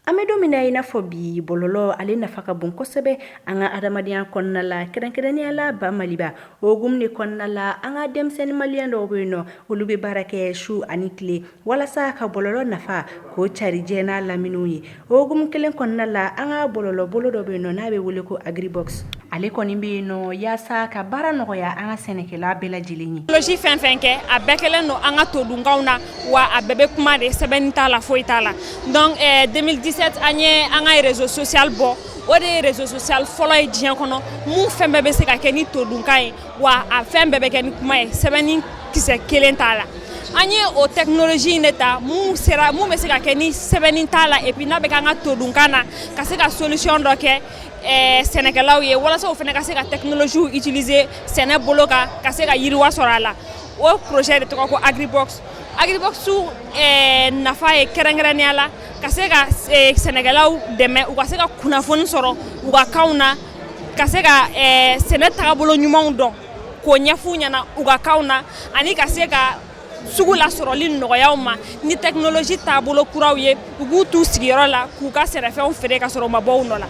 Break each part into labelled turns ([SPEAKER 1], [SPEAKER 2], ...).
[SPEAKER 1] An bɛ don min na, i n'a fɔ bi, bɔlɔlɔ ale nafa ka bon kosɛbɛ an ka adamadenya kɔnɔna la, kɛrɛnkɛrɛnnenya la ba Maliba o hukumu de kɔnɔna la, an ka denmisɛnnin maliyɛn dɔw bɛ yen nɔ, olu bɛ baara kɛ su ani tile walasa ka bɔlɔlɔ nafa k'o cari diɲɛ n'a laminiw ye. O hukumu kelen kɔnɔna la, an ka bɔlɔlɔ bolo dɔ bɛ yen nɔ n'a bɛ wele ko Agribox, ale kɔni bɛ yen nɔ yaasa ka baara nɔgɔya an ka sɛnɛkɛla bɛɛ lajɛlen ye.
[SPEAKER 2] Technologie fɛn fɛn kɛ, a bɛɛ kɛlen don an ka todunkanw na, wa a bɛɛ bɛ kuma de, sɛbɛnni t'a la, foyi t'a la. Donc 2017, an ye an ka réseau social bɔ. O de ye réseau social fɔlɔ ye diɲɛ kɔnɔ mun fɛn bɛɛ bɛ se ka kɛ ni todunkan ye, wa a fɛn bɛɛ bɛ kɛ ni kuma ye, sɛbɛnni kisɛ kelen t'a la. An ye o technologie in de ta mun sera mun bɛ se ka kɛ ni sɛbɛnni t'a la, et puis n'a bɛ kɛ an ka todunkan na, ka se ka solution dɔ kɛ sɛnɛkɛlaw ye, walasa o fana ka se ka technologie utiliser sɛnɛ bolo kan, ka se ka yiriwa sɔrɔ a la. O projet de tɔgɔ ko Agribox. Agribox nafa ye, kɛrɛnkɛrɛnnenya la, ka se ka sɛnɛkɛlaw dɛmɛ u ka se ka kunnafoni sɔrɔ u ka kanw na, ka se ka sɛnɛ taabolo ɲumanw dɔn k'o ɲɛf'u ɲɛna u ka kanw na, ani ka se ka sugu lasɔrɔli nɔgɔya u ma ni technologie taabolo kuraw ye, u k'u t'u sigiyɔrɔ la k'u ka sɛnɛfɛnw feere ka sɔrɔ u ma bɔ u nɔ la.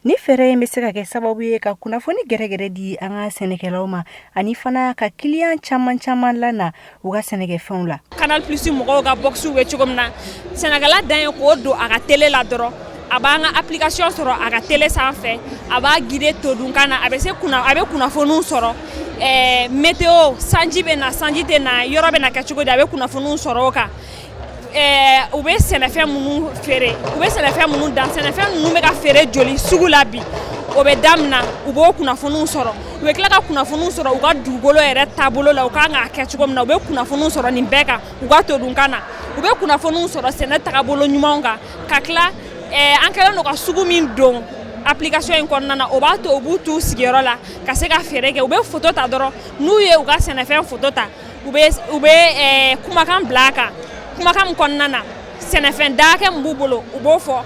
[SPEAKER 1] Ni fɛɛrɛ in bɛ se ka kɛ sababu ye ka kunnafoni gɛrɛgɛrɛ di an ka sɛnɛkɛlaw ma, ani fana ka client caman caman lana u ka sɛnɛkɛfɛnw la.
[SPEAKER 2] Canal Plus mɔgɔw ka boxw bɛ cogo min na, sɛnɛkɛla dan ye k'o don a ka télé la dɔrɔn, a b'an ka application sɔrɔ a ka télé sanfɛ, a b'a guider todunkan na, a bɛ se kunna, a bɛ kunnafoniw sɔrɔ, météo, sanji bɛ na, sanji tɛ na, yɔrɔ bɛ na kɛ cogo di, a bɛ kunnafoniw sɔrɔ o kan. U bɛ sɛnɛfɛn minnu feere, u bɛ sɛnɛfɛn minnu dan, sɛnɛfɛn ninnu bɛ ka feere joli sugu la bi, o bɛ daminɛ, u b'o kunnafoniw sɔrɔ. U bɛ tila ka kunnafoniw sɔrɔ u ka dugukolo yɛrɛ taabolo la, u kan k'a kɛ cogo min na. U bɛ kunnafoniw sɔrɔ nin bɛɛ kan u ka todunkan na. U bɛ kunnafoniw sɔrɔ sɛnɛ taabolo ɲumanw kan. Ka tila, an kɛlen don ka sugu min don application in kɔnɔna na, o b'a to u b'u t'u sigiyɔrɔ la ka se ka feere kɛ. U bɛ photo ta dɔrɔn, n'u ye u ka sɛnɛfɛn photo ta, u bɛ kumakan bila a kan, kumakan min kɔnɔna na sɛnɛfɛn da min b'u bolo, u b'o fɔ,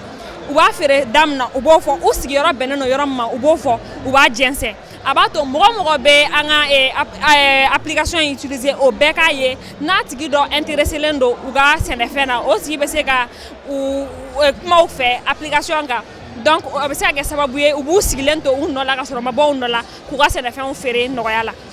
[SPEAKER 2] u b'a feere daminɛ, u b'o fɔ, u sigiyɔrɔ bɛnnen don yɔrɔ min ma, u b'o fɔ, u b'a jɛnsɛn. A b'a to mɔgɔ mɔgɔ bɛ an ka application in utiliser, o bɛɛ k'a ye n'a tigi dɔ intéressé len don u ka sɛnɛfɛn na, o tigi bɛ se ka u kumaw fɛ application kan. Donc o bɛ se ka kɛ sababu ye u b'u sigilen to u nɔ la ka sɔrɔ u ma bɔ u nɔ la, k'u ka sɛnɛfɛnw feere nɔgɔya la.